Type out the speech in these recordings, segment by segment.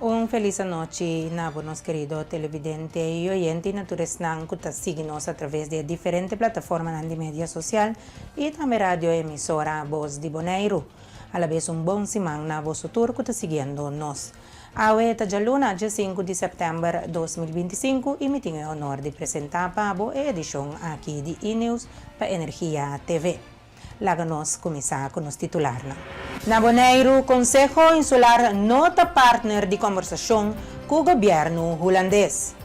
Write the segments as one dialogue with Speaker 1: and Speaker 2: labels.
Speaker 1: Un felis anochi na bo nos kerido televidente y oyente y na tur esnan cu ta sigui nos a traves di e diferente plataformanan di media social y tambe radio emisora Bos di Boneiru. Alabes un bon siman na boso tur cu ta siguiendo nos. Awe ta djaluna djesinku di sèptèmber 2025 y mi tin e honor di presentá pa bo e edishon aki di E-News pa Energia TV. Laga nos kuminsá ku nos titularnan. Na Boneiru, Konseho Insular no ta partner di kòmbersashon ku gobièrnu Hulandes.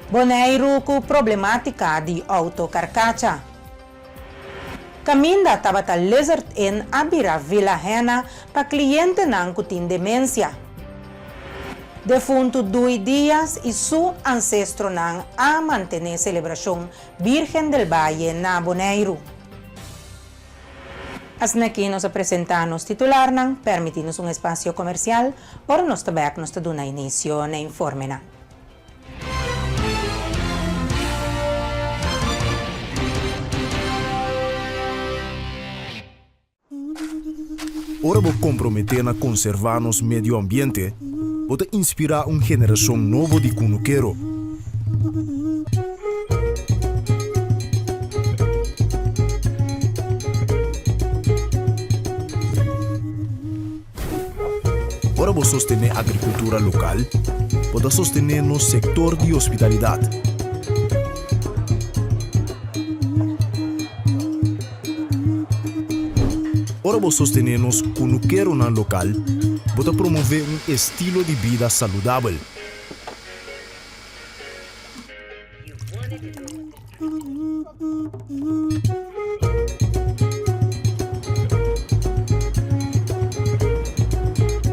Speaker 1: Boneiru ku problemátika di outo karkacha. Kaminda tabata Lizard Inn a bira Villa Henna pa klientenan ku tin demensia. Defuntu Dui Diaz i su ansestronan a mantené selebrashon Birgen del Valle na Boneiru. Asina aki nos a presentá nos titularnan, permití nos un espasio komersial, ora nos ta bèk nos ta duna inisio na informenan.
Speaker 2: Ora bo komprometé na konservá nos medio ambiente, bo ta inspirá un generashon nobo di kunukero. Ora bo sostené agrikultura lokal, bo ta sostené nos sektor di hospitalidat. Ora bo sostené nos kunukeronan lokal, bo ta promové un estilo di bida saludabel.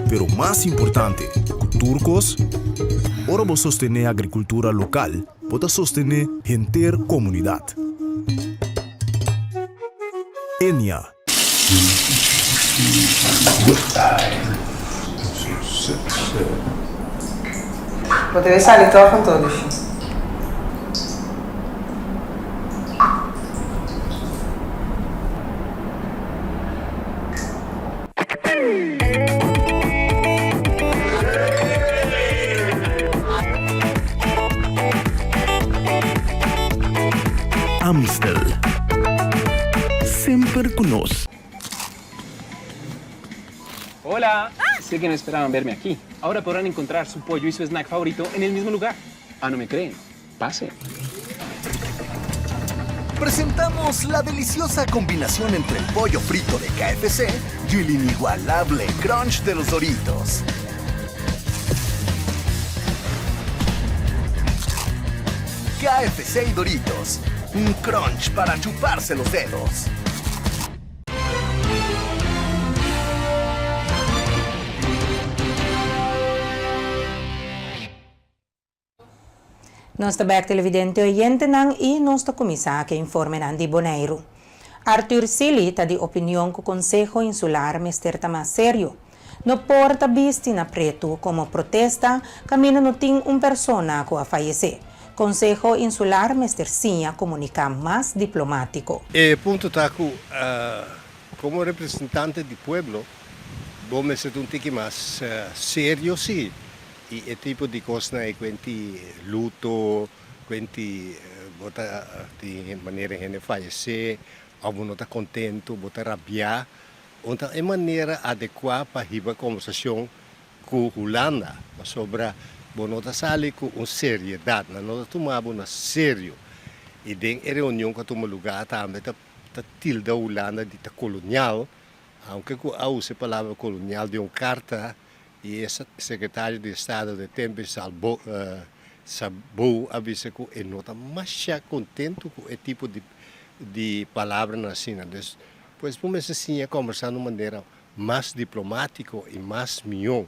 Speaker 2: Pero mas importante ku tur kos, ora bo sostené agrikultura lokal, bo ta sostené henter komunidat. Enia.
Speaker 3: Bo debe sali tòg anto, Lushi.
Speaker 4: Amstel. Semper cu nos.
Speaker 5: Hola! Sé que no esperaban verme aquí. Ahora podrán encontrar su pollo y su snack favorito en el mismo lugar. Ah, no me creen? Pasen.
Speaker 6: Presentamos la deliciosa combinación entre el pollo frito de KFC y el inigualable crunch de los Doritos. KFC y Doritos, un crunch para chuparse los dedos.
Speaker 1: Nos ta bek televidente oyentenan i nos ta kuminsá ku e informenan di Boneiru. Arthur Sealy ta di opinion ku Konseho Insular mester ta mas serio. No por ta bisti na pretu komo protesta kaminda no tin un persona ku a fayesé. Konseho Insular mester siña komuniká mas diplomátiko.
Speaker 7: E punto ta ku komo representante di pueblo bo mester ta un tiki mas serio si I e tipo di kosnan ei kuenti luto, kuenti bo ta tin manera hende fayesé òf bo no ta kontentu, bo ta rabiá. Un ta e manera adekuá pa hiba kombersashon ku Hulanda, pasobra bo no ta sali ku un seriedat, nan no ta tuma bo na serio. I den e reunion ku a tuma lugá tambe ta tilda Hulanda di ta kolonial, aunke ku a usa e palabra kolonial den un karta I e sekretario di estado de tempu Sabou a bisa ku e no ta masha kontentu ku e tipo di palabranan asina. Dus pues bo mester siña kombersá na un manera mas diplomátiko i mas mihó.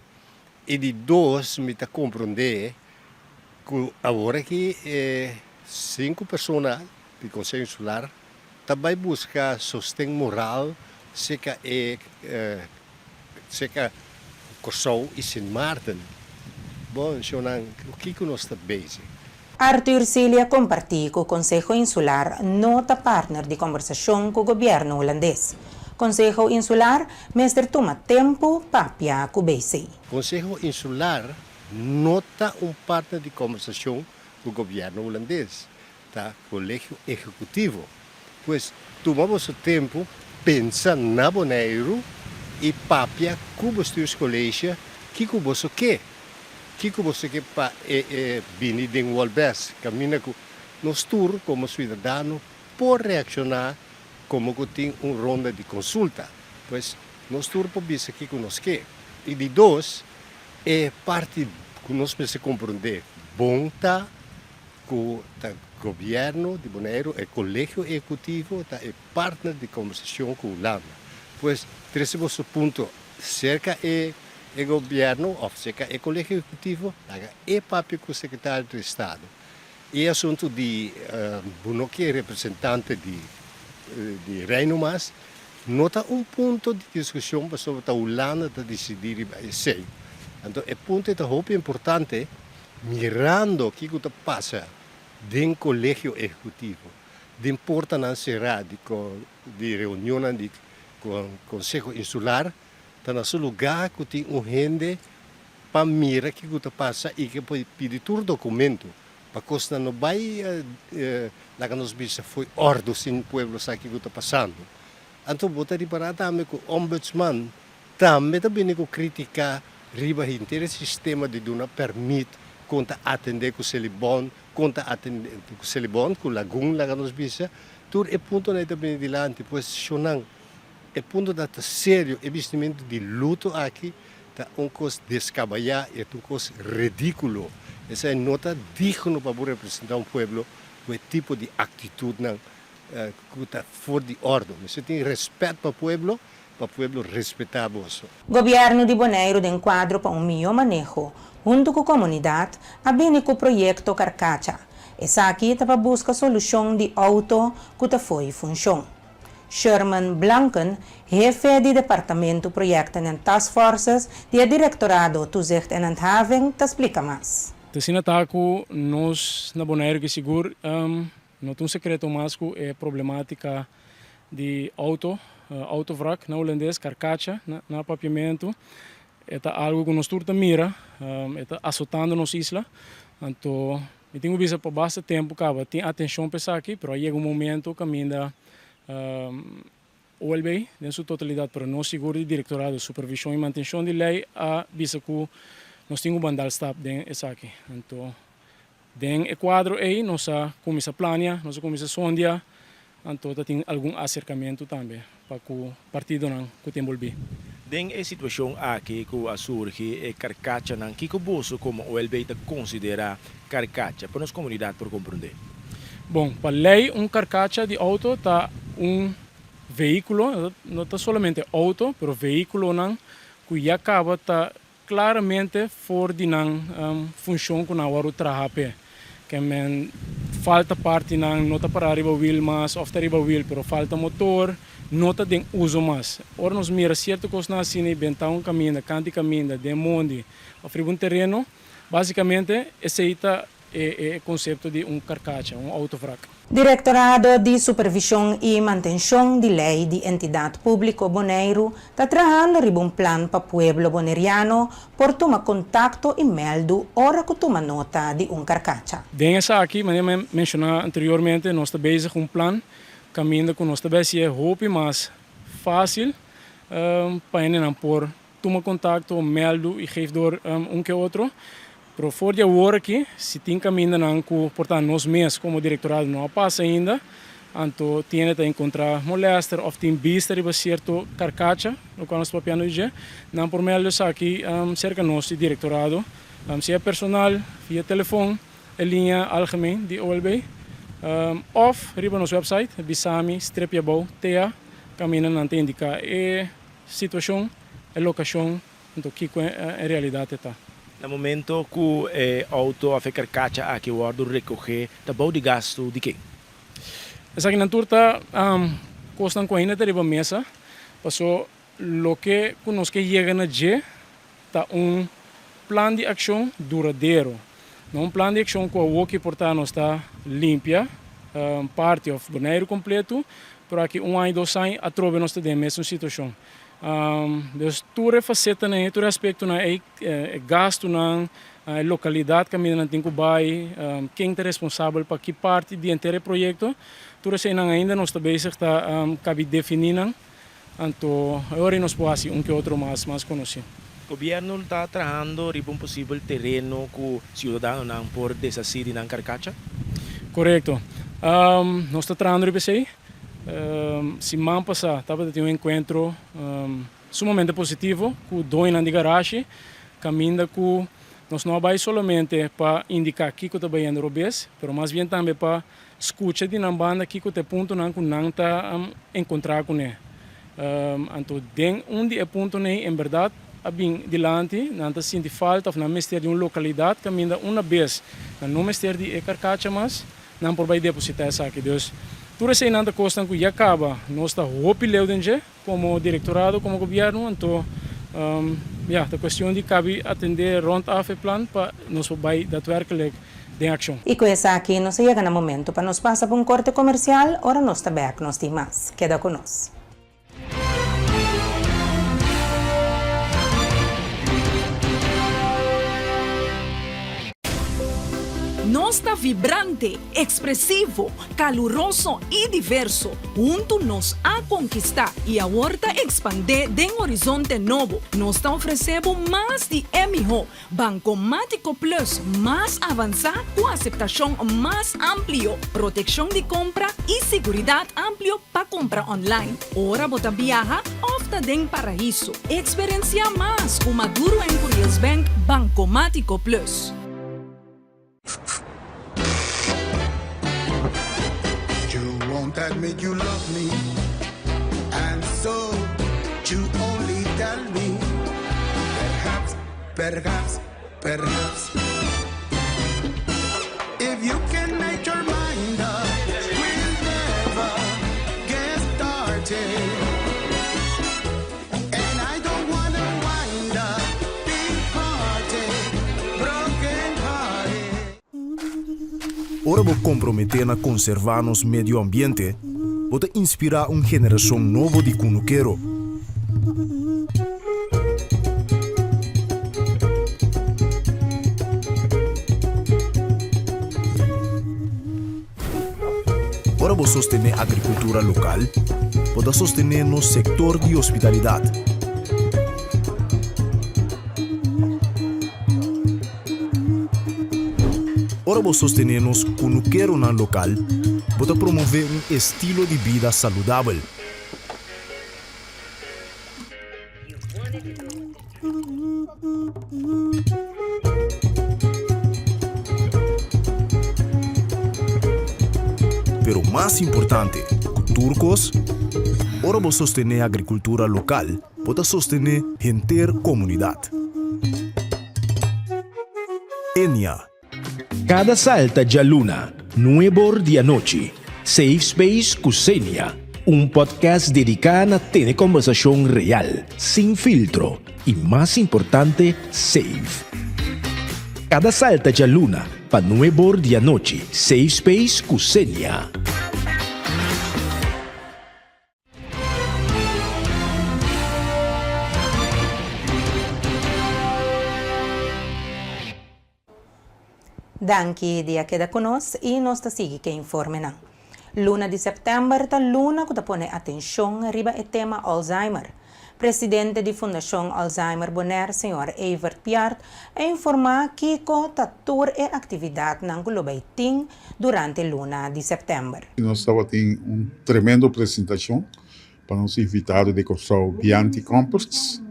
Speaker 7: I di dos mi ta komprondé ku awor aki e sinku persona di Konseho Insular ta bai buska sosten moral serka e Serka Kòrsou i Sint Maarten. Bon, shownan, ku kiko nos ta bezig?
Speaker 1: Arthur Sealy a kompartí ku Konseho Insular no ta partner di kombersashon ku gobièrnu hulandes. Konseho Insular mester tuma tempu papia ku BC.
Speaker 7: Konseho Insular no ta un partner di kombersashon ku gobièrnu hulandes, ta Kolegio Ehekutivo. Pues tuma boso tempu pensa na Boneiru i papia ku Bestuurscollege kiko boso ke. Kiko boso ke pa e e bini den Wolbes, kaminda ku nos tur komo suidadano por reakshoná komo ku tin un ronda di konsulta. Pues nos tur por bisa kiko nos ke. I di dos, e parti ku nos mester komprondé bon ta ku ta gobièrnu di Boneiru, e Kolegio Ehekutivo ta e partner di kombersashon ku Hulanda. Pues trese boso punto serka e e gobièrnu òf serka e Kolegio Ehekutivo, laga e papia ku Sekretario di Estado. E asuntu di bo no ke representante di di Reino mas no ta un punto di diskushon pasobra ta Hulanda ta disidí riba esei. Anto e punto ei ta hopi importante mirando kiko ta pasa den Kolegio Ehekutivo, den portanan será di di reunionnan di Konseho Insular, ta na su lugá ku tin un hende pa mira kiko ta pasa i ke por pidi tur dokumento pa kosnan no bai laga nos bisa fo'i òrdu sin pueblo sa kiko ta pasando. Anto bo ta ripará tambe ku Ombudsman tambe ta bini ku kritika riba henter e sistema di duna pèrmit kon ta atendé ku Selibon, kon ta atendé ku Selibon, ku Lagun laga nos bisa, tur e puntonan ei ta bini dilanti. Pues shonnan e puntonan ta serio, e bistimentu di luto aki Ta un kos deskabayá i e ta un kos redíkulo. Esei no ta digno pa bo representá un pueblo ku e tipo di aktitutnan ku ta for di òrdu. Mester tin rèspèt pa pueblo, pa pueblo respetá boso.
Speaker 1: Gobièrnu di Boneiru den kuadro pa un mihó maneho huntu ku komunidat a bini ku proyekto Karkacha. Esaki ta pa buska solushon di outo ku ta fo'i funshon. Sherman Blanken, hefe di Departamento Projecten en Taskforces di e Direktorado Toezicht en Handhaving ta splika mas.
Speaker 4: T'asina ta ku nos na Boneiru ki sigur no ta un sekreto mas ku e problematika di outo, autovrak na hulandes, karkacha na papiamentu, e ta algu ku nos tur ta mira, e ta asotando nos isla. Anto Mi tin ku bisa pa basta tempu kaba tin atenshon pa esaki, pero a yega un momento kaminda OLB den su totalidat, pero no sigur di Direktorado di Supervishon i Mantenshon di Lei a bisa ku nos tin ku bandal stap den esaki. Anto den e kuadro ei nos a kuminsá plania, nos a kuminsá sondia, anto ta tin algun aserkamentu tambe pa ku partidonan ku ta enbolbí.
Speaker 8: Den e situashon aki ku a surgi e karkachanan, kiko boso komo OLB ta konsiderá karkacha pa nos komunidat por komprondé?
Speaker 4: Bon, pa lei un karkacha di outo ta un vehíkulo, no ta solamente outo, pero vehíkulonan ku ya kaba ta Claramente for di nan funcion cu nan a worde traha p'e. Ke men falta partinan, no ta para riba wiel mas of ta riba wiel pero falta motor, no ta den uso mas. Ora nos mira cierto cosnan asina y benta un caminda, canti caminda, den mondi of riba un tereno, basicamente esey ta e concepto di un carcacha, un autovrak.
Speaker 1: Direktorado di Supervishon i Mantenshon di Lei di Entidat Públiko Boneiru ta trahando riba un plan pa pueblo boneriano por tuma kontakto i mèldu ora ku tuma nota di un karkacha.
Speaker 4: Den esaki, manera mi a menshoná anteriormente, nos ta bezig ku un plan kaminda ku nos ta bai hasié hopi mas fásil pa hendenan por tuma kontakto, mèldu i geef door un ke otro. Pero for di awor aki, si tin kamindanan ku por ta nos mes komo direktorado no a pasa ainda, anto tin hende ta enkontrá molèster òf tin bista riba sierto karkacha, lokual nos ta papiando di dje, nan por mèldu esaki serka nos di direktorado, sea personal, via telefon, e liña algemeen di OLB, òf riba nos wèpsait, bisami strepia bou ta, kaminda nan ta indiká e situashon, e lokashon. Anto kiko en realidat e ta?
Speaker 8: Na momento ku e outo òf e karkacha aki wòrdu rekohé ta bou di gastu di ken?
Speaker 4: Esakinan tur ta kosnan ku ainda ta riba mesa, paso loke ku nos ke yega na dje ta un plan di akshon duradero. No un plan di akshon ku awoki por ta nos ta limpia parti òf Boneiru kompletu. Pero aki un aña, dos aña, atrobe nos ta den e mesun situashon. Dus tur e fasetanan ei, tur e aspektonan ei, e gastunan, e lokalidat kaminda nan tin ku bai, ken ta responsabel pa ki parti di henter e proyekto, tur eseinan ainda nos ta bezig ta kabi definí nan. Anto e ora ei nos por hasi un ke otro mas mas konosí.
Speaker 8: Gobièrnu ta trahando riba un posibel tereno ku siudadanonan por deshasí di nan karkacha?
Speaker 4: Korekto. Nos ta trahando riba esei. Siman pasá tabata tin un enkuentro sumamente positivo ku doñonan di garashi kaminda ku nos no a bai solamente pa indiká kiko ta bayendo robes, pero mas bien tambe pa Skucha di nan banda kiko ta e puntonan ku nan ta enkontrá kuné. Anto den un di e puntonan ei en bèrdat a bin dilanti, nan ta sinti falta òf nan mester di un lokalidat kaminda una bes nan no mester di e karkacha mas, nan por bai depositá esaki. Dus tur eseinan ta kosnan ku ya kaba nos ta hopi leu den dje. Komo direktorado, komo gobièrnu, anto ya, ta kuestion di kabi atendé rònt af e plan pa nos por bai datwerkelijk den akshon.
Speaker 1: I ku esaki nos a yega na momento pa nos pasa pa un korte komersial, ora nos ta bèk nos tin mas. Keda ku nos.
Speaker 9: Nos ta vibrante, ekspresivo, kaluroso i diverso. Huntu nos a konkistá i awor ta ekspandé den horizonte nobo. Nos ta ofresé bo mas di e mihó Bankomátiko Plus mas avansá ku aseptashon mas amplio, protekshon di kompra i siguridat amplio pa kumpra online ora bo ta biaha òf ta den paraiso. Eksperensiá mas ku Maduro en Curiels Bank Bankomátiko Plus.
Speaker 10: You won't admit you love me And so you only tell me Perhaps, perhaps, perhaps If you can make your mind up We'll never get started And I don't wanna wind up big hearted Broken hearted
Speaker 2: Ora bo komprometé na konservá nos medio ambiente, bo ta inspirá un generashon nobo di kunukero. Ora bo sostené agrikultura lokal, bo ta sostené nos sektor di hospitalidat. Ora bo sostené nos kunukeronan lokal, bo ta promové un estilo di bida saludabel. Pero mas importante ku tur kos, ora bo sostené agrikultura lokal, bo ta sostené henter komunidat. Enia.
Speaker 8: Kada salta djaluna, nuebor di anochi, Safe Space ku Xenia, un podcast dediká na tene kòmbersashon real, sin filtro i mas importante, safe. Kada salta djaluna pa nuebor di anochi, Safe Space ku Xenia.
Speaker 1: Danki di a keda ku nos i nos ta sigui ke informenan. Luna di sèptèmber ta luna ku ta pone atenshon riba e tema Alzheimer. Presidente di Fundashon Alzheimer Bonaire señor Evert Piart a informá kiko ta tur e aktividatnan ku lo bai tin durante luna di sèptèmber.
Speaker 11: Nos tabatin un tremendo presentashon Pa nos invitado di Kòrsou Bianti Komperts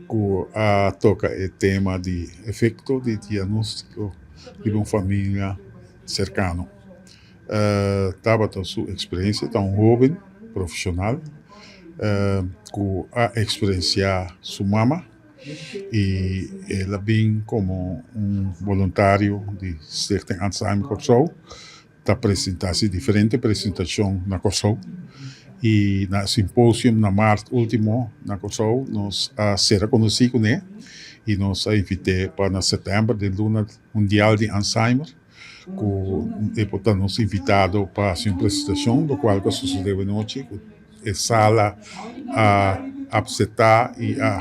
Speaker 11: ku a toka e tema di efekto di diagnóstiko riba un familia serkano. Tabata su eksperensia, ta un hóben profeshonal ku a eksperensiá su mama i el a bin komo un boluntario di Stichting Alzheimer Kòrsou. Ta presenta si diferente presentashon na Kòrsou i na simposium na mart ultimo na Kòrsou nos a sera konosí kuné i nos a invit'é pa na sètèmber den luna mundial di Alzheimer. ku e por ta nos invitado pa hasi un presentashon, lokual ku a sosodé awenochi ku e sala a apseptá i a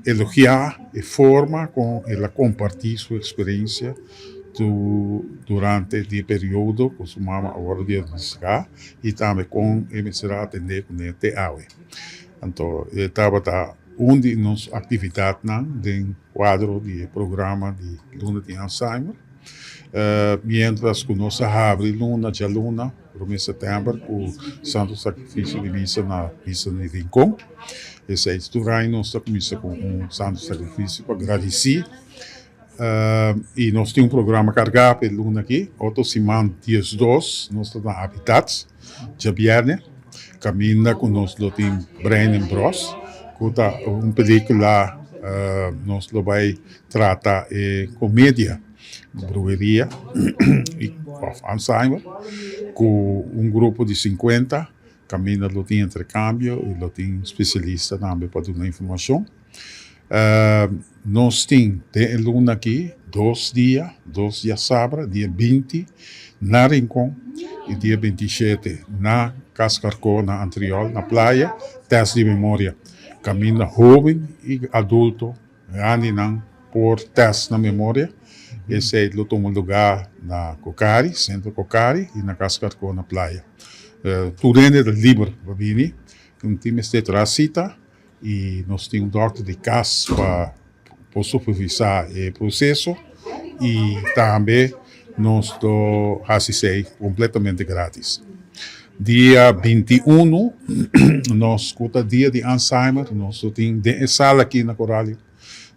Speaker 11: elogiá e forma kon el a kompartí su eksperensia durante di e periodo ku su mama a wòrdu diagnostiká i tambe kon e mester a atendé kuné te awe. Anto e tabata un di nos aktividatnan den kuadro di e programa di Luna di Alzheimer. Mientras ku nos a habri luna djaluna promé sètèmber ku Santo Sakrifisio di Misa na Misa di Rincon. Esei tur aña nos ta kuminsá ku un Santo Sakrifisio pa gradisí. I nos tin un programa kargá pa e luna aki. Otro siman 12 nos ta na Habitat djabièrnè kaminda ku nos lo tin Brein en Bros ku ta un pelikula nos lo bai trata e komedia bruheria òf Alzheimer ku un grupo di 50 kaminda lo tin interkambio i lo tin spesialista tambe pa duna informashon. Nos tin den e luna aki dos dia, dos diasabra, dia 20 na Rincon y dia 27 na Cas Carcó na Antriol na playa, test di memoria. Caminda hoben y adulto, grandinan por test nan memoria. Esey lo tuma lugar na Cocari, Centro Cocari y na Cas Carcó na playa. Tur hende ta liber pa bini, un tin mester traha cita. I nos tin un dòkter di kas pa por supervisá e proseso i tambe nos lo hasi esei kompletamente gratis. Dia 21 nos ku ta dia di Alzheimer nos lo tin den e sala aki na Coralio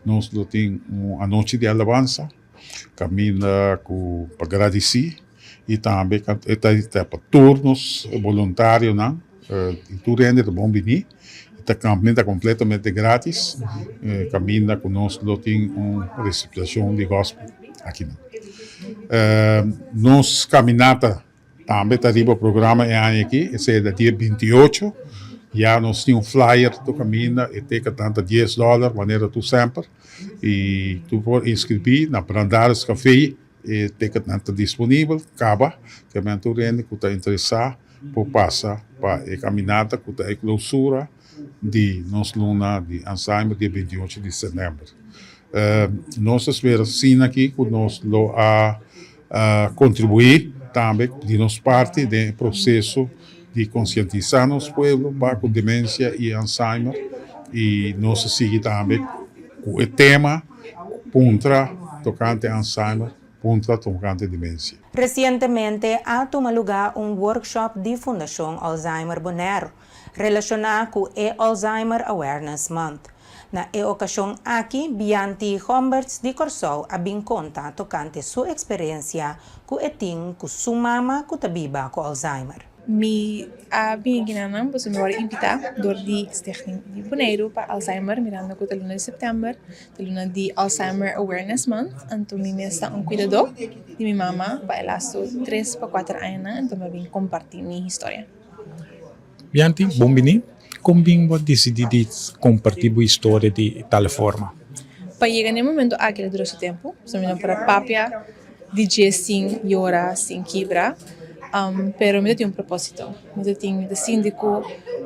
Speaker 11: nos lo tin un anochi di alabansa kaminda ku pa gradisí i tambe e ta pa tur nos boluntarionan i tur hende ta bon bini. E ta kampamento ta kompletamente gratis kaminda ku nos lo tin un resepshon di gòspel akinan. Nos kaminata Tambe ta riba programa e aña aki, esei ta dia 28. Ya nos tin un flyer tur kaminda, e teken ta 10 dòler manera tur semper. I tur por inskribí na Brandaris Café, e tekennan ta disponibel kaba. Kemen tur hende ku ta interesá por pasa pa e kaminata ku ta e klousura di nos luna di Alzheimer dia 28 di sètèmber. Nos ta spera asina aki ku nos lo a kontribuí tambe di nos parti den e proseso di konsientisá nos pueblo pa ku demensia i Alzheimer i nos ta sigui tambe ku e tema puntra tokante Alzheimer, puntra tokante demensia.
Speaker 1: Resientemente a tuma lugá un workshop di Fundashon Alzheimer Bonaire relashoná ku e Alzheimer Awareness Month. Na e okashon aki Bianti Gomberts di Kòrsou a bin konta tokante su eksperensia ku e tin ku su mama ku ta biba ku Alzheimer.
Speaker 12: Mi a bin aki nan pasobra mi wòrdu invitá dor di Stichting di Boneiru pa Alzheimer mirando ku ta luna di sèptèmber ta luna di Alzheimer Awareness Month anto mi mes ta un kuidadó di mi mama pa e lastu tres pa kuater añanan anto mi a bin kompartí mi historia.
Speaker 13: Bianti, bon bini. Kon bin bo a disidí di kompartí bo historia di tal forma?
Speaker 12: Pa yega na e momento aki lo dura su tempu, pasobra mi no por a papia di dje sin yora, sin kibra, pero mi ta tin un propósito. Mi ta tin, mi ta sinti ku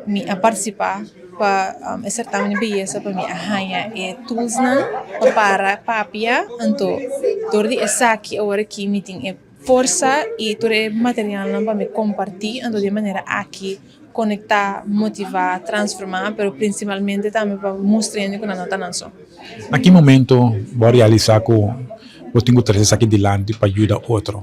Speaker 12: mi a partisipá pa e sertamen di beyesa pa mi a haña e toolsnan pa para papia, anto dor di esaki awor aki mi tin e. Forsa i tur e materialnan pa mi kompartí, anto di e manera aki konektá, motivá, transformá, pero prinsipalmente tambe pa mustra hende ku nan no ta nan so.
Speaker 13: Na ki momento bo a realisá ku bo tin ku trese esaki dilanti pa yuda otro?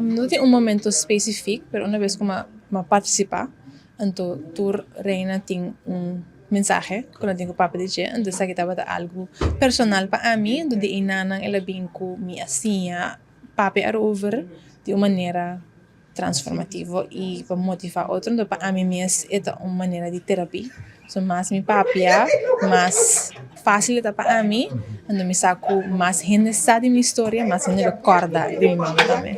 Speaker 12: No tin un momento spesifik, pero una bes ku mi a partisipá, anto tur reina tin un mensahe ku nan tin ku papia di dje, anto esaki tabata algu personal pa ami, anto di einanan el a bin ku mi a siña papia erover di un manera transformativo i pa motivá otro, anto pa ami mes e ta un manera di terapia, so mas mi papia mas fásil e ta pa ami, anto mi sa ku mas hende sa di mi historia mas hende lo kòrda di mi mama tambe.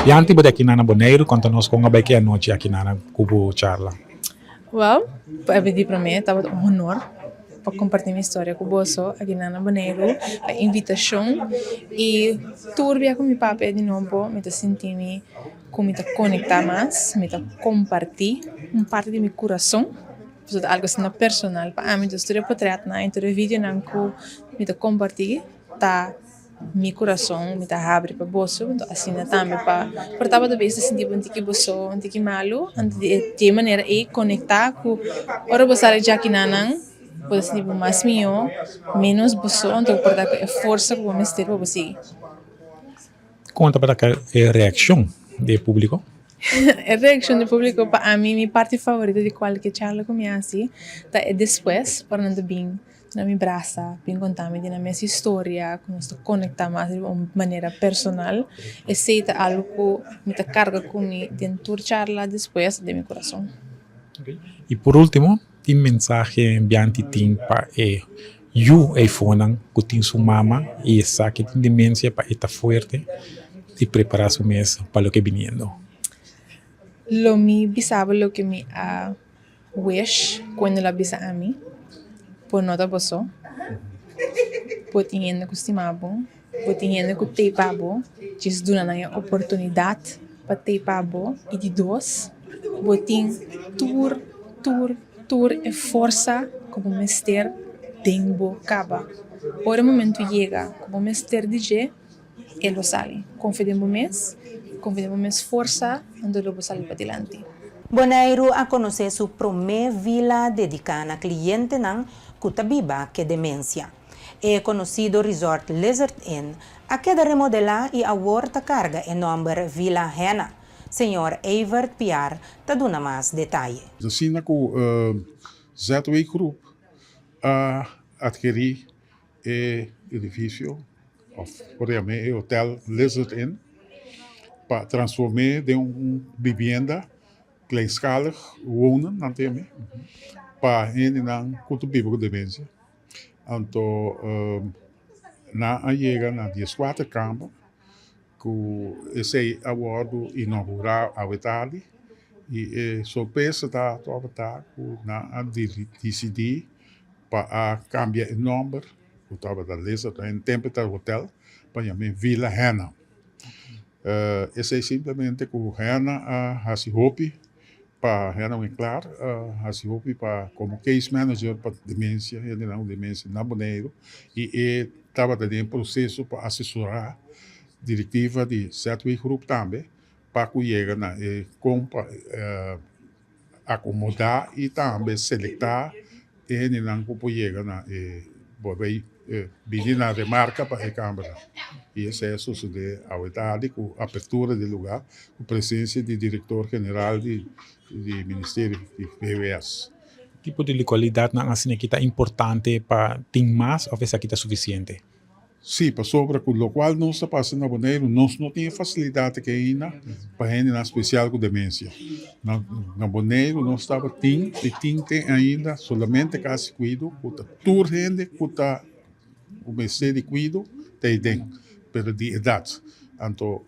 Speaker 13: Yanti bo di akinan na Boneiru, konta nos kon a bai ki anochi akinan ku bo charla.
Speaker 12: Well, pa e di promé tabata un honor. pa kompartí mi historia ku boso aki na Boneiru, pa e invitashon. I tur bia ku mi papia di nobo mi ta sinti mi ku mi ta konektá mas, mi ta kompartí un parti di mi kurason, pasobra ta algu asina personal pa ami. Entonces tur e potretnan i tur e videonan ku mi ta kompartí ta mi kurason, mi ta habri pa boso, enton asina tambe pa por tabata bes ta sinti bo un tiki boso, un tiki malu, anto di e manera ei konektá ku ora bo sali djaki nan nan bo ta sinti bo mas mihó, ménos boso, anto bo por ta ku e forsa ku bo mester pa bo sigui.
Speaker 13: Kon tabata e reakshon di e públiko?
Speaker 12: E reakshon di públiko pa ami, mi parti favorito di kualke charla ku mi hasi ta e despues ora nan ta bin Na mi brasa, bin konta mi di nan mes historia, ku nos ta konektá mas riba un manera personal. Esei ta algu ku mi ta karga ku mi den tur charla despues den mi kurason.
Speaker 13: I por último, tin mensahe bianti tin pa e yu eifonan ku tin su mama i e sa ke tin demensia pa e ta fuerte i prepará su mes pa loke biniendo.
Speaker 12: Lo mi bisa bo loke mi a Wish ku Wendel a bisa ami, Bo no ta bo so. Bo tin hende ku stima bo, bo tin hende ku tei pa bo. Djis duna nan e oportunidat pa tei pa bo. I di dos, bo tin tur, tur, tur e forsa ku bo mester den bo kaba. Ora e momentu yega ku bo mester di dje, E lo sali. Konfia den bo mes, konfia den bo mes forsa, anto lo bo sali padilanti.
Speaker 1: Boneiru a konosé su promé vila dediká na klientenan ku ta biba ke demensia. E konosido resort Lizard Inn a keda remodelá i awor ta karga e nòmber Villa Henna. Señor Evert Piar ta duna mas detaye.
Speaker 11: Asina ku ZW Groep a atkerí E edifisio òf por yam'é e hotel Lizard Inn pa transform'é den un bibienda kleinschalig wonen nan ta yam'é pa hendenan ku ta biba ku demensia. Anto nan a yega na dieskuater kamber ku esei a wòrdu inougurá awe tardi i e sorpresa ta tabata ku nan a disidí pa a kambia e nòmber ku tabata Lizard Inn tempu ta hotel pa yam'é Villa Henna. Esei simplemente ku Henna a hasi hopi pa Henna Winklaar a hasi hopi pa komo case manager pa demensia, hendenan ku demensia na Boneiru i e tabata den proseso pa asesorá direktiva di ZW Groep tambe pa ku yega na e kon pa akomodá i tambe selektá e hendenan ku por yega na e por bay bini na remarka pa e kambernan. I esei a sosodé awe tardi ku apertura di lugá ku presensia di direktor general di di ministerio di VWS.
Speaker 13: Tipo di lokalidatnan asina ki ta importante pa tin mas òf esaki ta sufisiente?
Speaker 11: Sí, pasobra ku lokual nos ta pasa na Boneiru, nos no tin e fasilidat aki ainda pa hendenan spesial ku demensia. Na na Boneiru nos tabatin i tin te ainda solamente kas di kuido ku ta tur hende ku ta ku mester di kuido ta ei den, pero di edat. Anto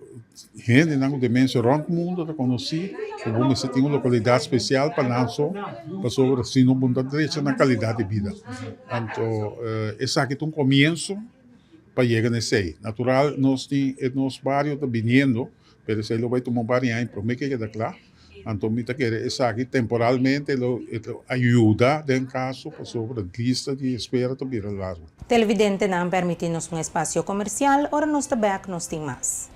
Speaker 11: hendenan ku demensia rònt mundu ta konosí ku bo mester tin un lokalidat spesial pa nan so, pasobra si no bo no ta drecha nan kalidat di bida. Anto esaki ta un komienso pa yega na esei. Natural nos tin e nos bario ta biniendo, pero esei lo bai tuma un par di aña promé ke keda kla. Anto mi ta kere esaki temporalmente lo ayuda den kaso pasobra lista di espera ta bira largu.
Speaker 1: Televidentenan permiti nos un espacio comercial, ora nos ta bek nos tin mas.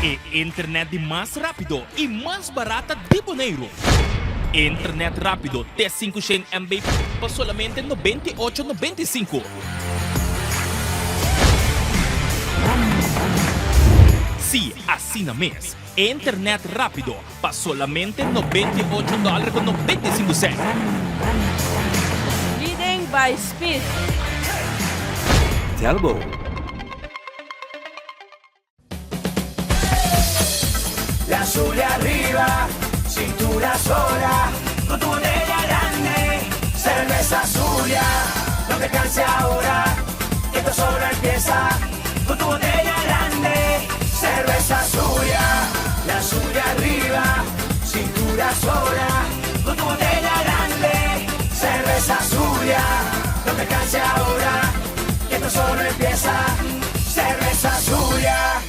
Speaker 14: E internet di mas rápido i mas barata di Boneiru. Internet rápido te 500 MB pa solamente 98 95. Sí, asina mes. Internet rápido pa solamente 98 dòler ku 95 sènt.
Speaker 15: Leading by speed.
Speaker 16: Telbo.
Speaker 10: La Zulia arriba, cintura sola, con tu botella grande, cerveza Zulia, no te canses ahora, que esto solo empieza, con tu botella grande, cerveza. Cerveza Zuria, la Zuria arriba, cintura sola, con tu botella grande. Cerveza Zuria, no te canses ahora, que esto solo empieza. Cerveza Zuria.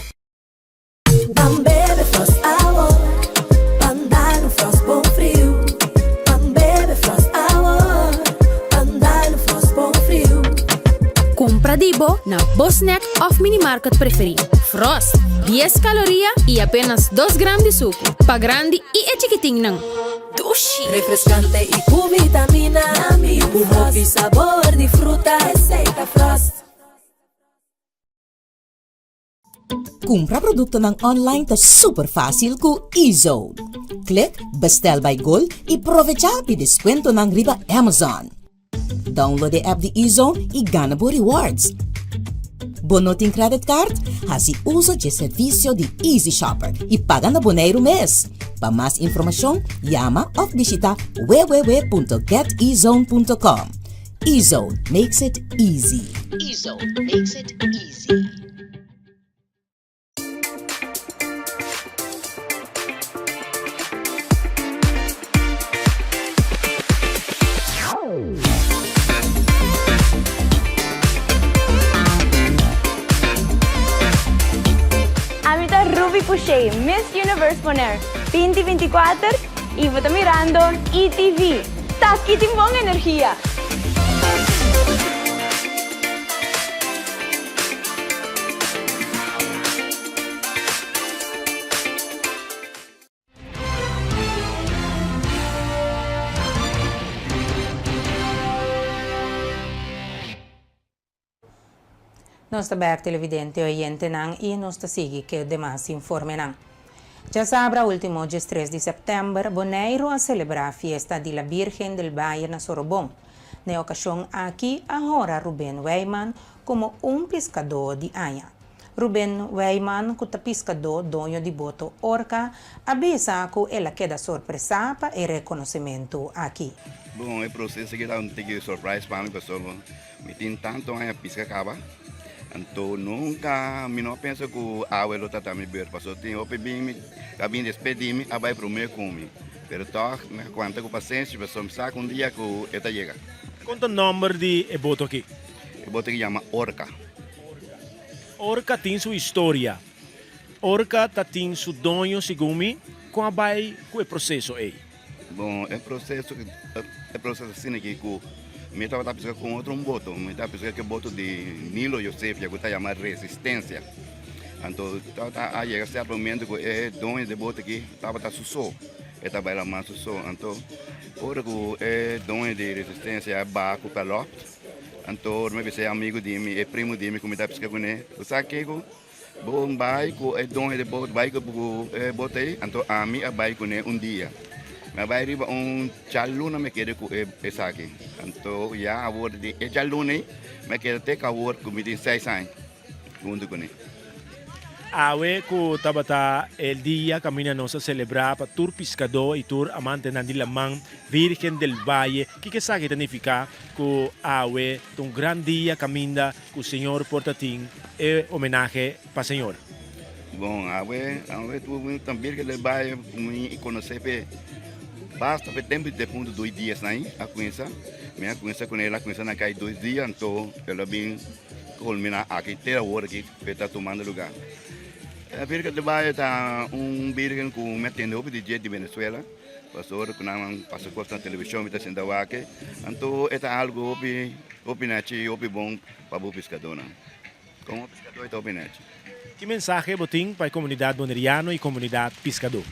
Speaker 15: Ban bebe Frost awor, ban dal un Frost bon friu. Ban bebe Frost awor, ban dal un Frost bon friu.
Speaker 16: Kumpra di bo na bo snack òf minimarket preferí. Frost, dies kaloria i apenas dos gram di suku. Pa grandi i e chikitinnan.
Speaker 15: Dushi! Refreskante i ku vitamina, ku hopi sabor di fruta, esei ta Frost.
Speaker 17: Kumpra produktonan online ta super fásil ku eZone. Klik Bestel by Gol i provechá di deskuentonan riba Amazon. Download e app di eZone i gana bo rewards. Bo no tin credit card? Hasi uso dje servisio di Easy Shopper i paga na Boneiru mes. Pa mas informashon, yama òf bishita www.getezone.com. eZone makes it easy.
Speaker 18: eZone makes it easy.
Speaker 19: Ami ta Ruby Pouchet, Miss Universe Bonaire 2024 y bo ta mirando ETV. Taki tin bon energia!
Speaker 1: Nos ta bek televidente oyentenan y nos ta sigui ke demas informenan. Djasabra ultimo diestres di september Boneiru a celebra fiesta di La Virgen del Valle na Sorobon. Na e okashon aki a hora Ruben Wijman komo un piskadó di aña. Ruben Wijman ku ta piskadó doño di boto Orca a bisa ku el a keda sorpresá pa e rekonosementu aki.
Speaker 20: Bon, e proseso aki ta un tiki surprise pa mi pasobra mi tin tantu aña piska kaba, anto nunka mi no a pensa ku awe lo ta ta mi beurt pasobra tin hopi bin mi a bin despedí mi a bai promé ku mi. Pero tòg mi a kuanta ku pasenshi pasobra mi sa ku un dia ku e ta yega.
Speaker 8: Kon ta nòmber di e boto aki?
Speaker 20: E boto aki yama Orca.
Speaker 8: Orca tin su historia. Orca ta tin su doño segun mi. Kon a bai ku e proseso ei?
Speaker 20: Bon, e proseso e proseso asina aki ku mi tabata piska ku otro un boto. Mi tabata piska ku e boto di Nilo Josefia ku ta yama Resistencia. Anto tabata a yega sierto momento ku e doño di e boto aki tabata su so, e ta bai laman su so. Anto ora ku e doño di Resistencia a baha ku pelot, anto ora mi a bisa e amigu di mi, e primu di mi ku mi ta piska kuné, bo sa kiko? Bo bai ku e doño di boto, bai ku e boto ei. Anto ami a bai kuné un dia. Mi a bai riba un djaluna mi a keda ku esaki. Anto ya awor di e djaluna ei mi a keda te ku awor ku mi tin seis aña. Huntu kuné.
Speaker 8: Awe ku tabata el dia kaminda nos a selebrá pa tur piskadó i tur amantenan di laman Virgen del Valle. Kiko esaki ta nifiká? Ku awe ta un gran dia kaminda ku Señor por ta tin e homenahe pa Señor.
Speaker 20: Bon, awe awe tur ta Virgen del Valle ku mi konosé p'e basta p'e tempu di defuntu dos diasnan ei a kuminsá. Mi a kuminsá kuné el a kuminsá na kai dos dia anto el a bin. Culmina aki te awor aki e ta tumando lugar. E Virgen del Valle ta un virgen cu mi a tende hopi di dje di Venezuela, pasobra cu nan pasa cos na television mi ta sinta wak, anto e ta algo hopi hopi nechi y hopi bon pa bo piscadornan. Como piscador e ta hopi nechi.
Speaker 8: Ki mensahe bo tin pa e comunidad boneriano y comunidad piscador?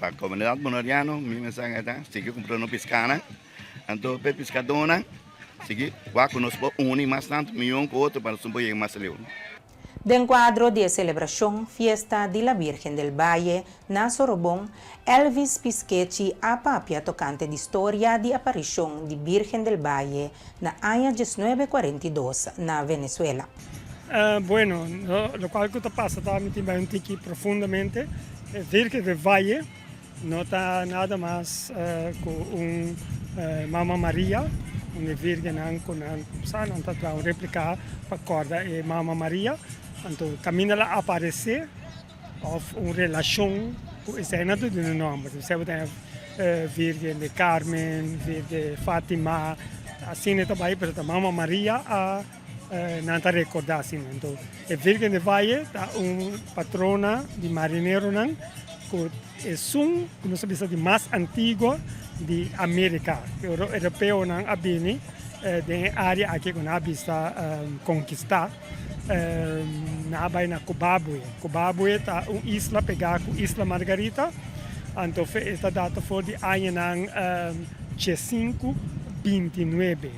Speaker 20: Pa comunidad boneriano mi mensahe ta sigui cumpra no piscanan. Anto p'e piskadónan sigui wak ku nos por uni mas tantu mion ku otro pa nos por yega mas leu.
Speaker 1: Den kuadro di e selebrashon Fiesta di la Virgen del Valle na Sorobon, Elvis Piskechi a papia tokante di storia di aparishon di Virgen del Valle na aña diesnuebe kuarenta i dos na Venezuela.
Speaker 21: Bueno, lokual ku ta pasa ta mi tin bai un tiki profundamente. Virgen del Valle No ta nada mas ku un Mama Maria, un e virgennan ku nan sa nan ta traha un replika pa kòrda e Mama Maria. Anto kaminda el a aparesé òf un relashon ku esei nan ta duna nòmber. Esei bo ta haña Virgen de Carmen, Virgen Fatima, asina e ta bai, pero ta Mama Maria a nan ta rekordá asina. Anto e Virgen de Valle ta un patrona di marineronan ku esun ku nos ta bisa di mas antiguo di Amerika. E europeonan a bini den e área aki ku nan a bisa konkistá. Nan a bai na Cubabue. Cubabue ta un isla pegá ku Isla Margarita. Anto e ta data for di añanan diesinku bintinuebe.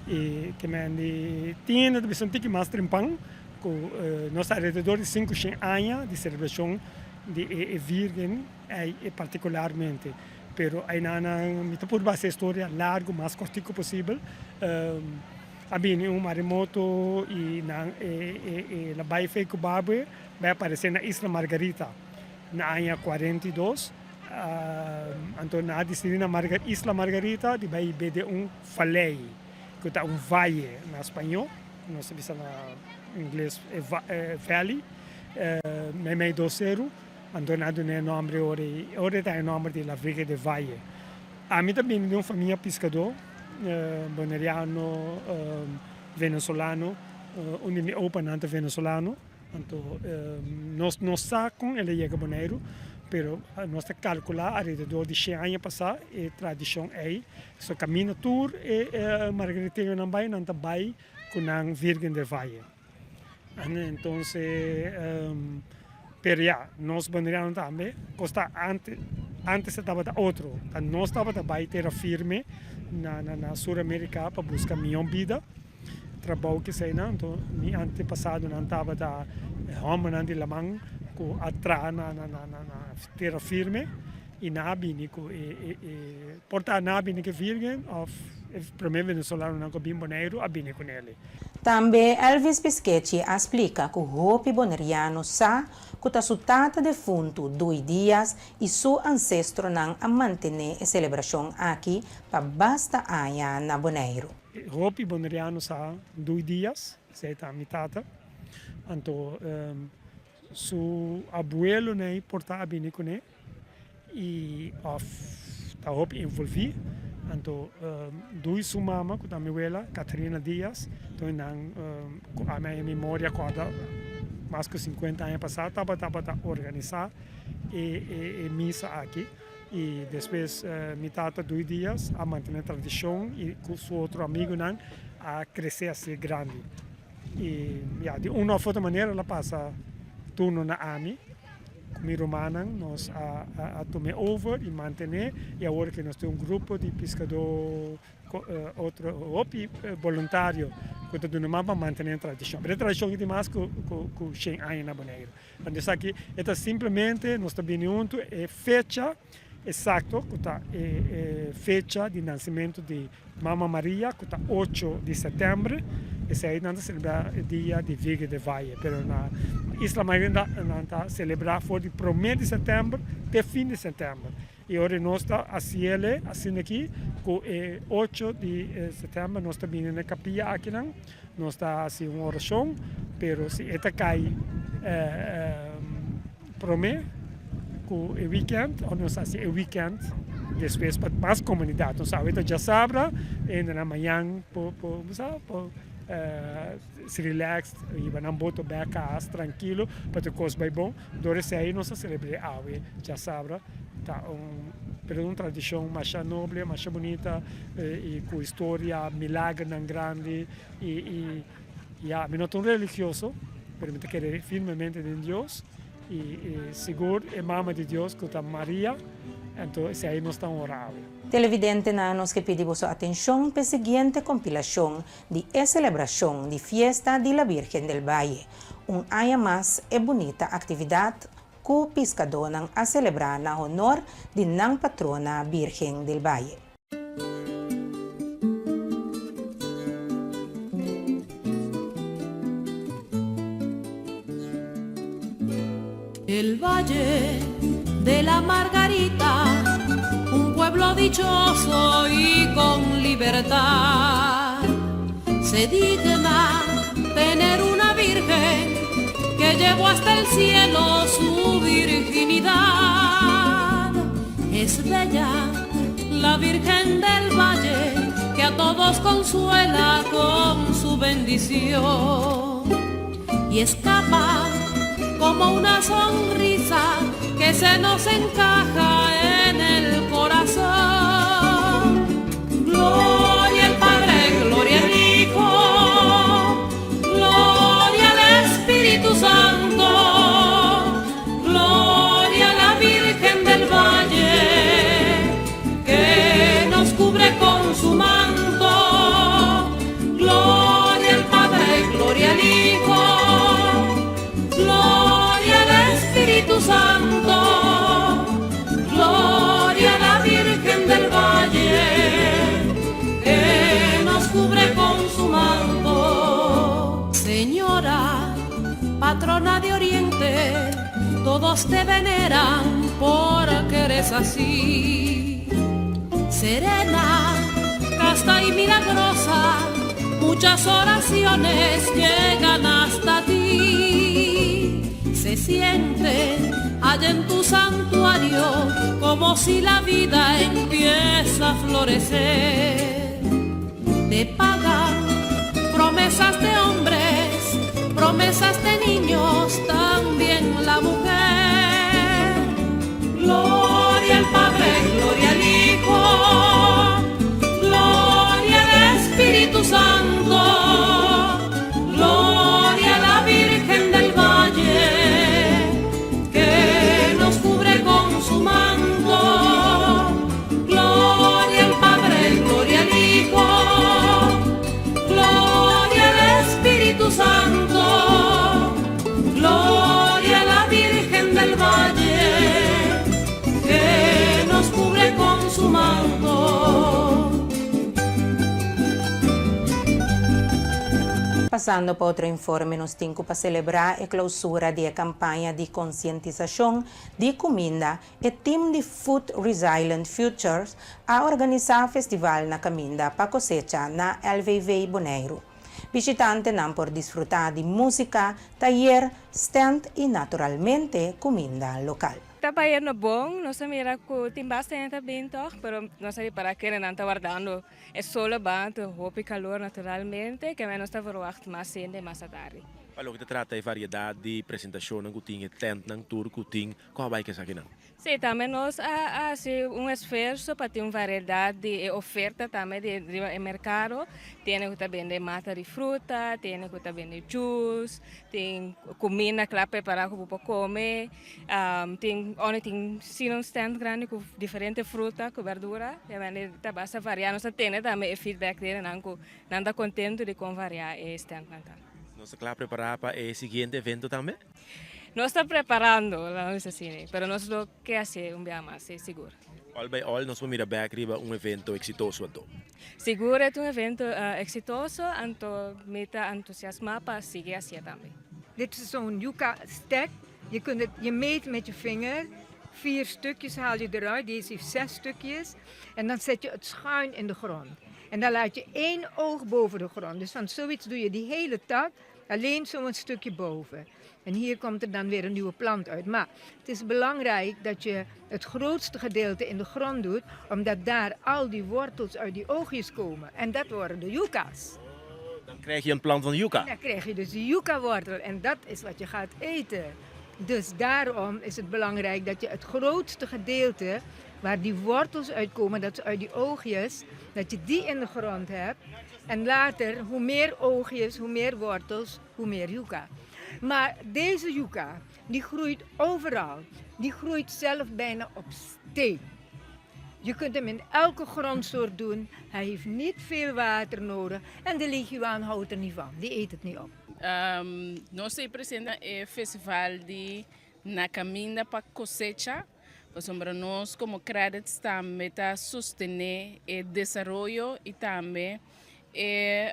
Speaker 21: I ke men di tin hende ta bisa un tiki mas trempan ku nos ta alrededor di sinkushen aña di selebrashon di e Virgen ei partikularmente. Pero einan mi ta purba hasi e storia largu mas kòrtiku posibel. A bini un maremoto i nan e la bai fei ku Babue bai aparesé na Isla Margarita na aña 42. Anto nan a disidí na Isla Margarita di bai hib'é den un falei ku ta un vaye na spañó, nos ta bisa na ingles valley, meimei dos seru. Anto nan a dun'é e nòmber ora ei, ora ei ta e nòmber di La Virgen de Valle. Ami ta bini di un famia piskadó, boneriano, venezolano, un di mi opanan ta venezolano, anto nos no sa kon el a yega Boneiru, pero nos ta kalkulá alrededor di shen aña pasá e tradishon ei, so kaminda tur e margariteñonan bai, nan ta bai ku nan Virgen del Valle. Entonces, pero ya, nos boneriano tambe, cos ta antes, antes ta tabata otro, ta nos tabata bay tera firme na na na Sur America pa busca miyon bida, trabou keseynan, anto mi antepasadonan tabata hombernan di laman cu a traha na na na na tera firme y nan a bini cu e e e por ta nan a bini cu e virgen of e prome venezolanonan cu a bin Boneiru a bini cu nele.
Speaker 1: Tambe Elvis Piskechi a splika ku hopi boneriano sa ku ta su tata defuntu Dui Diaz i su ansestronan a mantené e selebrashon aki pa basta aña na Boneiru.
Speaker 21: Hopi boneriano sa Dui Diaz, esei ta mi tata, anto su abuelonan por ta a bini kuné. y of ta hopi envolvi anto dui su mama cu ta mi wela Catharina Diaz toy nan cu ami a memoria corda mas cu 50 aña pasa tabata tabata organisa e misa aki y despues mi tata Dui Diaz a mantene tradicion y cu su otro amigonan a crece asi grandi y ya di un of otro manera el a pasa turno na ami. Ku mi rumannan nos a a tum'é over i mantené i awor ke nos tin un grupo di piskadó otro hopi boluntario ku ta duna man pa mantené e tradishon. Pero e tradishon tin mas ku ku shen aña na Boneiru. Anto esaki e ta simplemente nos ta bini huntu e fecha Exacto cu ta e fecha di nacimento di Mama Maria cu ta ocho di september, esey nan ta celebra e dia di Virgen del Valle, pero na Isla Margarita nan ta celebra for di prome di september te fin di september y ora nos ta haciele asina aki cu e ocho di september nos ta bini na e capilla akinan nos ta haci un oracion pero si e ta cay Prome ku e weekend of nos hasi e weekend despues pa mas komunidat. Nos awe ta djasabra e hendenan mañan por por bo sa por si relax hiba nan boto bek kas trankilo pa tur kos bai bon. Dor esei nos a selebr'é awe djasabra ta un pero un tradishon masha noble masha bunita i ku historia milagernan grandi i i. Ya, mi no ta un religioso, pero mi ta kere firmemente den Dios i sigur e Mama di Dios ku ta Maria, anto esei nos ta honra awe.
Speaker 1: Televidentenan, nos ke pidi boso atenshon p'e siguiente kompilashon di e selebrashon di Fiesta di la Virgen del Valle. Un aña mas e bunita aktividat ku piskadónan a selebrá na honor di nan patrona Virgen del Valle.
Speaker 3: El Valle de la Margarita, un pueblo dichoso y con libertad. Se digna tener una virgen. llevó hasta el cielo su virginidad. Es bella la Virgen del Valle que a todos consuela con su bendición. Y escapa como una sonrisa que se nos encaja en el corazón. Gloria al Padre, gloria al Hijo, gloria al Espíritu Santo, gloria a la Virgen del Valle, que nos cubre con su manto. Gloria al Padre, gloria al Hijo, gloria al Espíritu Santo, gloria a la Virgen del Valle, que nos cubre con su manto. Señora, patrona de Oriente, todos te veneran porque eres así. Serena, casta y milagrosa, muchas oraciones llegan hasta ti. Se siente allá en tu santuario como si la vida empieza a florecer. Te pagan promesas de hombres, promesas de niños, también la mujer. Gloria al Padre, gloria al Hijo, gloria al Espíritu Santo, gloria a la Virgen del Valle, que nos cubre con su manto. Gloria al Padre, gloria al Hijo, gloria al Espíritu Santo, gloria a la Virgen del Valle, que nos cubre con su manto.
Speaker 1: Pasando pa otro informe, nos tin pa selebrá e klousura di kampaña di konsientisashon di kuminda, e team di Food Resilient Futures a organisá festival na Kaminda pa Kosecha na LVV Boneiru. Bishitantenan por disfrutá di músika, tayer, stand i naturalmente kuminda lokal.
Speaker 5: Ta bayendo bon, nos a mira ku tin basta hende bin toch, pero nos a ripará ku nan ta wardando e solo banda, hopi kalor naturalmente, ke nos ta verwacht mas hende mas atardi.
Speaker 22: Pa loke ta trata e variedat di presentashon ku tin, tent nan tur ku tin, kon a bai ku esakinan?
Speaker 5: Si, tambe nos a hasi un esfuerso pa tin un variedat di oferta tambe di e merkado. Tin ku ta bende mata di fruta, tin ku ta bende juice, tin kuminda kla prepará ku bo por kome, tin unda tin un stand grandi ku diferente fruta ku berdura. Ta basta variá. Nos a tene tambe e feedback di nan ku nan ta kontentu di kon variá e stand nan ta.
Speaker 22: Nos ta kla prepará pa e siguiente evento tambe?
Speaker 5: Nos ta preparando, laga nos asina, pero nos lo ke hasi un biaha mas, si, sigur.
Speaker 22: All by all, nos por mira bèk riba un evento eksitoso anto.
Speaker 5: Sigur e ta un evento eksitoso, anto mi ta entusiasmá pa sigui hasi tambe.
Speaker 23: Dit is zo'n yucca stek. Je, kunt het, je meet met je vinger. Vier stukjes haal je eruit. Deze heeft zes stukjes. En dan zet je het schuin in de grond. En dan laat je één oog boven de grond. Dus van zoiets doe je die hele tak alleen zo'n stukje boven. En hier komt er dan weer een nieuwe plant uit. Maar het is belangrijk dat je het grootste gedeelte in de grond doet, omdat daar al die wortels uit die oogjes komen. En dat worden de yucca's.
Speaker 22: Dan krijg je een plant van yucca.
Speaker 23: Dan krijg je dus de yucca-wortel en dat is wat je gaat eten. Dus daarom is het belangrijk dat je het grootste gedeelte waar die wortels uitkomen, dat ze uit die oogjes, dat je die in de grond hebt. En later, hoe meer oogjes, hoe meer wortels, hoe meer yucca. Maar deze yucca, die groeit overal. Die groeit zelf bijna op steen. Je kunt hem in elke grondsoort doen. Hij heeft niet veel water nodig. En de leguaan houdt er niet van. Die eet het niet op.
Speaker 24: Nos ta presente e festival di Na Kaminda pa Kosecha. Pasobra nos komo Qredits tambe ta sostené e desaroyo i tambe e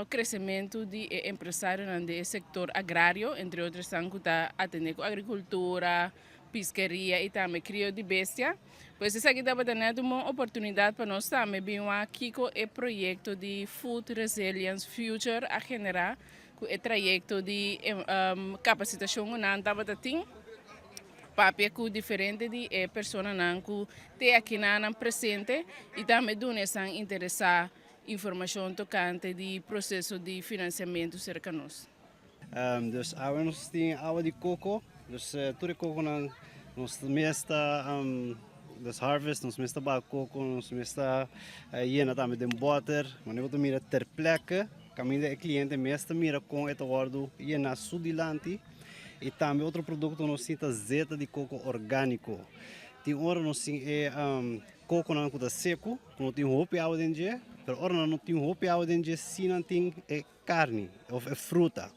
Speaker 24: kresementu di e empresarionan den e sektor agrario, entre otro esnan ku ta atendé ku agrikultura, piskeria i tambe krio di bestia. Pues esaki tabata nèt un bon oportunidat pa nos tambe bin wak kiko e proyekto di Food Resilience Future a generá. ku e trayekto di kapasitashon ku nan tabata tin, papia ku diferente di e personanan ku te akinanan presente i tambe duna esnan interesá informashon tokante di proseso di finansiamentu serka nos.
Speaker 4: Dus awe nos tin awa di koko, dus tur e kokonan nos mes ta dus harvest, nos mes ta baha koko, nos mes ta yena tambe den bòter, manera bo ta mira ter plekke kaminda e kliente mes ta mira kon e ta wòrdu yena su dilanti. I tambe otro produkto nos tin ta zeta di koko orgániko. Tin ora nos tin e kokonan ku ta seku, ku no tin hopi awa den dje, pero ora nan no tin hopi awa den dje si nan tin e karni òf e fruta.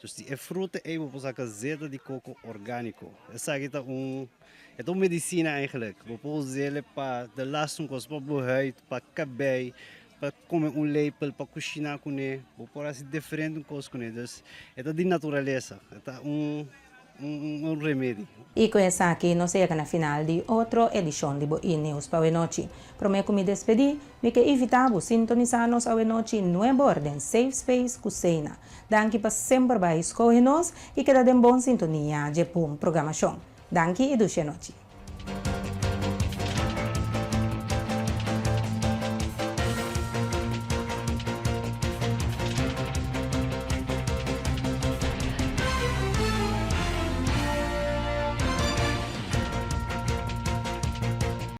Speaker 4: Dus di e fruta ei bo por saka zeta di koko orgániko. Esaki ta un e ta un medisina eigenlijk. Bo por us'el pa de laatste kos, pa bo huid, pa kabei, pa kome un lepel, pa kushiná kuné. Bo por hasi diferente kos kuné. Dus e ta di naturalesa. E ta un un remedi.
Speaker 1: I ku esaki nos a yega na final di otro edishon di bo E-News pa awenochi. Promé ku mi despedí, mi ke invitá bo sintonisá nos awenochi nuebor den Safe Space ku Seina. Danki pa semper bai skohe nos i keda den bon sintonia dje bon programashon. Danki i dushi anochi.